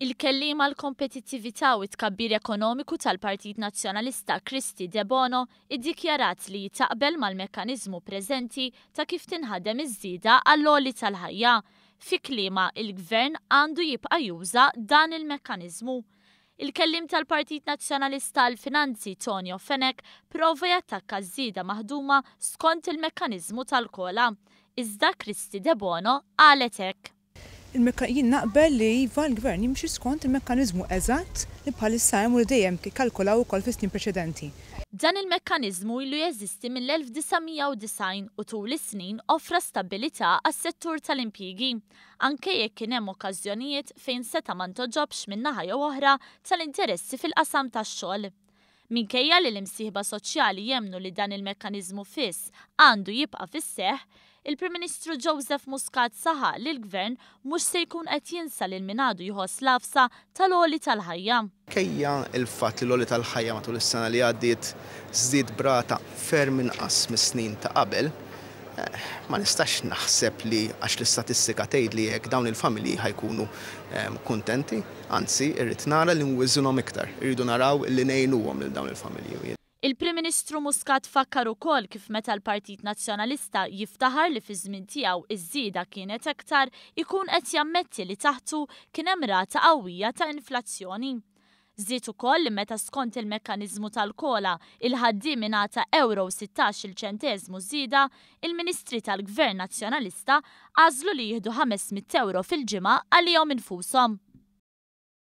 Il-Kelliem għall-Kompetittività u t-Tkabbir Ekonomiku tal-Partit Nazzjonalista Kristy Debono iddikjarat li hi taqbel mal-mekkaniżmu preżenti ta' kif tinħadem iż-żieda għall-għoli tal-ħajja. Fi kliemha, il-Gvern għandu jibqa' juża dan il-mekkaniżmu. Il-Kelliem tal-Partit Nazzjonalista għall-Finanzi Tonio Fenech prova jattakka ż-żieda maħduma skont il-mekkaniżmu tal-COLA. Iżda Kristy Debono qalet hekk. Jien naqbel li iva l-Gvern jimxi skont il-mekkaniżmu eżatt li bħalissa hemm u li dejjem ikkalkulaw ukoll fis-snin preċedenti. Dan il-mekkaniżmu ilu jeżisti mill-1990 u tul is-snin offra stabbilità għas-settur tal-impjiegi, anke jekk kien hemm okkażjonijiet fejn seta' ma ntgħoġobx minn naħa jew oħra tal-interessi fil-qasam tax-xogħol. Minkejja li l-imsieħba soċjali jemmnu li dan il-mekkaniżmu fiss għandu jibqa' fis-seħħ, il-Prim Ministru Joseph Muscat saħaq li l-Gvern mhux se jkun qed jinsa lil min għadu jħoss l-għafsa tal-għoli tal-ħajja. Minkejja l-fatt li l-għoli tal-ħajja matul is-sena li għaddiet żdied b'rata ferm inqas mis-snin ta' qabel, ma nistax naħseb li għax l-istatistika tgħidli hekk dawn il-familji ħa jkunu kuntenti. Anzi, irrid nara li nwiżinhom iktar. Irridu naraw li ngħinuhom lil dawn il-familji. Il-Prim Ministru Muscat fakkar ukoll kif meta l-Partit Nazzjonalista jiftaħar li fiż-żmien tiegħu ż-żieda kienet aktar, ikun qed jammetti li taħtu kien hemm rata qawwija ta' inflazzjoni. Żied ukoll li meta skont il-mekkaniżmu tal-COLA il-ħaddiem ingħata ewro u sittax-il ċenteżmu żieda, il-Ministri tal-Gvern Nazzjonalista għażlu li jieħdu ħames mitt ewro fil-ġimgħa għalihom infushom.